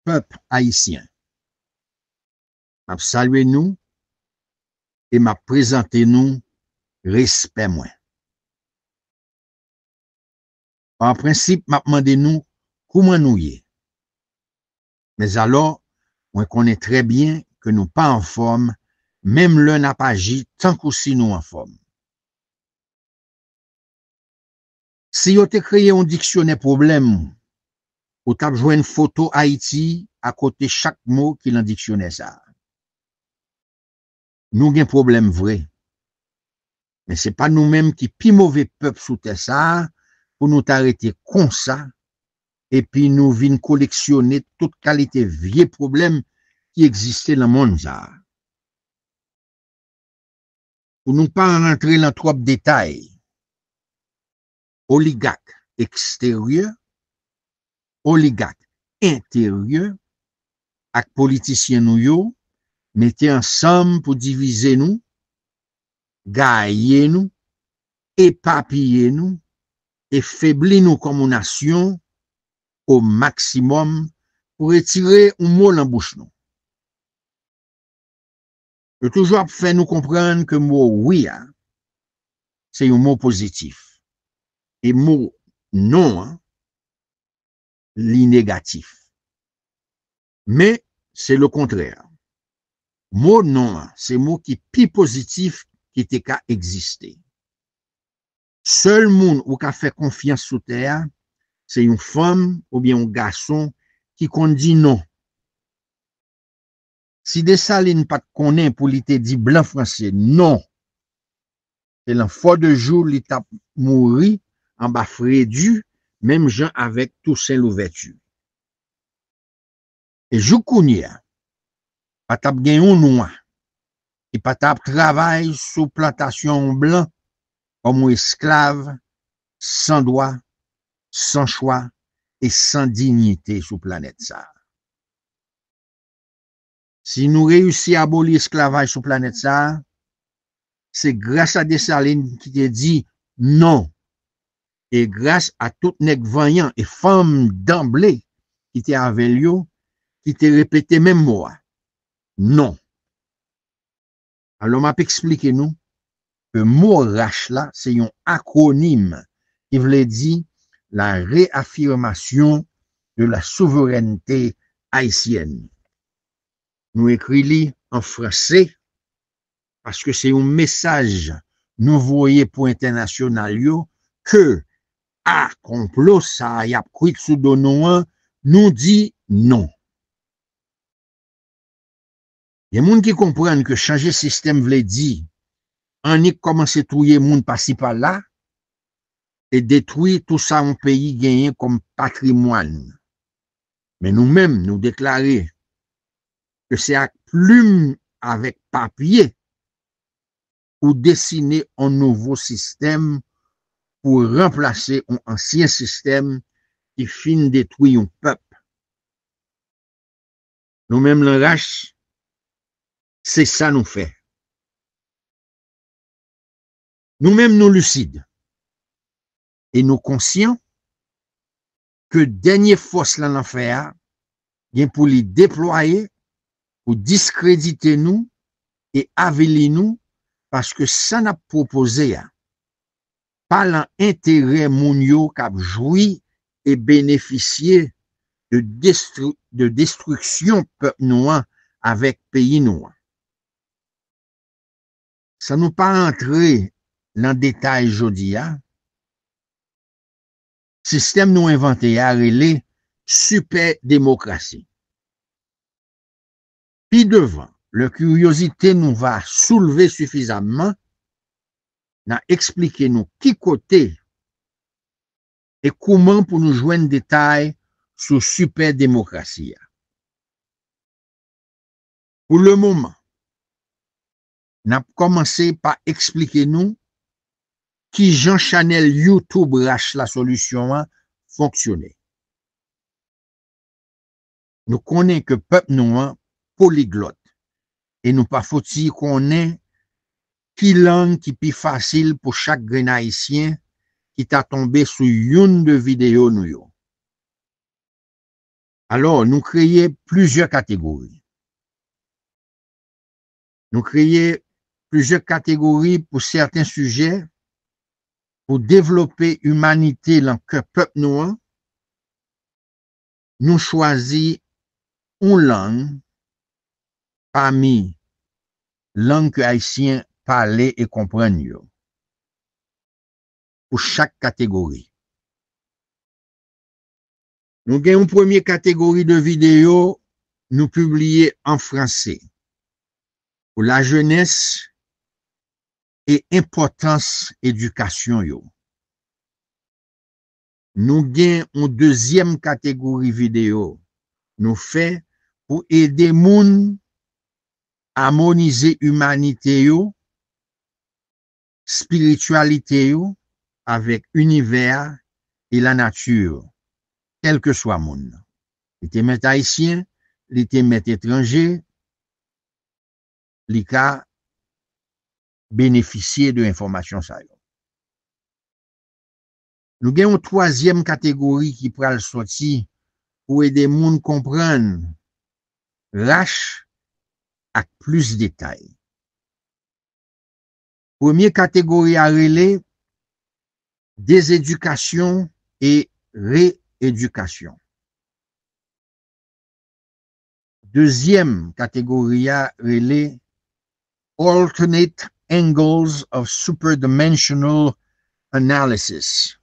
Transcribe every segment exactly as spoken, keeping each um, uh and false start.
pèp ayisyen. M ap salye nou e m ap prezante nou respè mwen. An prensip, m ap mande nou kouman nou ye. Mèzalò, mwen konnen trè byen ke nou pa anfòm, menm lè n ap aji tankou si nou anfòm. Si yo te kreye yon diksyonè pwoblèm, ou t ap jwenn foto Ayiti akote chak mo ki nan diksyonè sa a. Nou gen pwoblèm vre, men se pa nou menm ki pi move pèp sou tè sa a pou nou ta rete konsa epi nou vin koleksyone tout kalite vye pwoblèm ki egziste nan monn sa a. Pou nou pa rantre nan twòp detay, oligak eksteryè, oligak enteryè ak politisyen nou yo mete ansanm pou divize nou, gaye nou, epapiye nou e febli nou kòm yon nasyon o maksimòm pou retire yon mo nan bouch nou. Yo toujou ap fè nou konprann ke mo wi a se yon mo pozitif e mo non an li negatif. Men se lekontrè. Mo non an se mo ki pi pozitif ki te ka egziste. Sèl moun ou ka fè konfyans sou tè a se yon fanm oubyen yon gason ki konn di non. Si Desalin pa t konnen pou li te di blan franse non, se lan Fò de Jou li t ap mouri anba fredi, menm jan avèk Tousen Louvèti. E jouk kounye a, pa t ap gen yon nwa ki pa t ap travay sou plantasyon yon blan kòm yon esklav san dwa, san chwa e san diyite sou planèt sa a. Si nou reyisi aboli esklavaj sou planèt sa a, se gras a Desalin ki te di non, e gras a tout nèg vanyan e fanm danble ki te avè l yo, ki te repete menm mo a, non. Alò, m ap eksplike nou ke mo rach la se yon akwonim ki vle di la réaffirmation de la souveraineté haïtienne. Nou ekri li an franse paske se yon mesaj nou voye pou entènasyonal yo ke a konplo sa a y ap kwit sou do nou an, nou di non. Gen moun ki konprann ke chanje sistèm vle di annik kòmanse touye moun pasi pala e detwi tou sa yon peyi genyen kòm patrimwàn. Men nou menm, nou deklare ke se ak plim avèk papye pou desine yon nouvo sistèm pou ranplase yon ansyen sistèm ki fin detwi yon pèp. Nou menm lan rach, se sa nou fè. Nou menm nou lisid e nou konsyan ke dènye fòs lan lanfè a gen pou li deplwaye pou diskredite nou e avili nou, paske sa n ap pwopoze a pa lan enterè moun yo k ap jwi e benefisye de destri- de destriksyon pèp nou an avèk peyi nou an. San nou pa rantre nan detay jodi a, sistèm nou envante a rele sipè demokrasi. Pi devan, lè kiryozite nou va soulve sifizamman, n a eksplike nou ki kote e kouman pou nou jwenn detay sou sipè demokrasi a. Pou lemoman, n ap kòmanse pa eksplike nou kijan chanèl YouTube Rach Lasolisyon an fonksyone. Nou konnen ke pèp nou an poliglòt e nou pa fouti konnen ki lang ki pi fasil pou chak grenn Ayisyen ki ta tonbe sou youn de videyo nou yo. Alò, nou kreye plizyè kategori. Nou kreye plizyè kategori pou sèten sijè, pou devlope imanite lan kè pèp nou an. Nou chwazi yon lang pami lang ke Ayisyen pale e konprann yo pou chak kategori. Nou gen yon premye kategori de videyo nou pibliye an franse pou lajenès e enpòtans edikasyon yo. Nou gen yon dezyèm kategori videyo nou fè pou ede moun amonize imanite yo, espirityalite yo avèk inivè a e lanati, kèlkeswa moun nan. Li te mèt ayisyen, li te mèt etranje, li ka benefisye de enfòmasyon sa yo. Nou gen yon twazyèm kategori ki pral sòti pou ede moun konprann rach ak plis detay. Premye kategori a rele dezedikasyon e reyedikasyon. Dezyèm kategori a rele Alternate Angles of Superdimensional Analysis.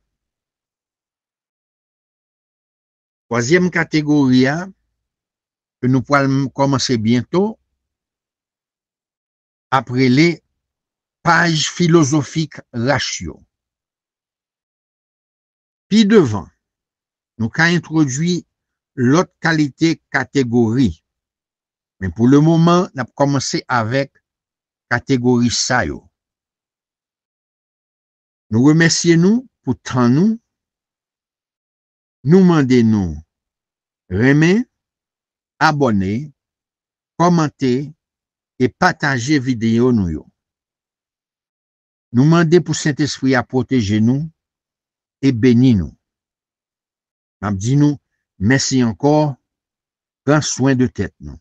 Twazyèm kategori a, ke nou pral kòmanse byento, ap rele paj filozofik rach yo. Pi devan, nou ka entwodui lòt kalite kategori, men pou le moman, n ap kòmanse avèk kategori sa yo. Nou remèsye nou pou tan nou. Nou mande nou renmen, abòne, kòmante e pataje videyo nou yo. Nou mande pou Sentespri a pwoteje nou e beni nou. M ap di nou mèsi ankò, pran swen de tèt nou.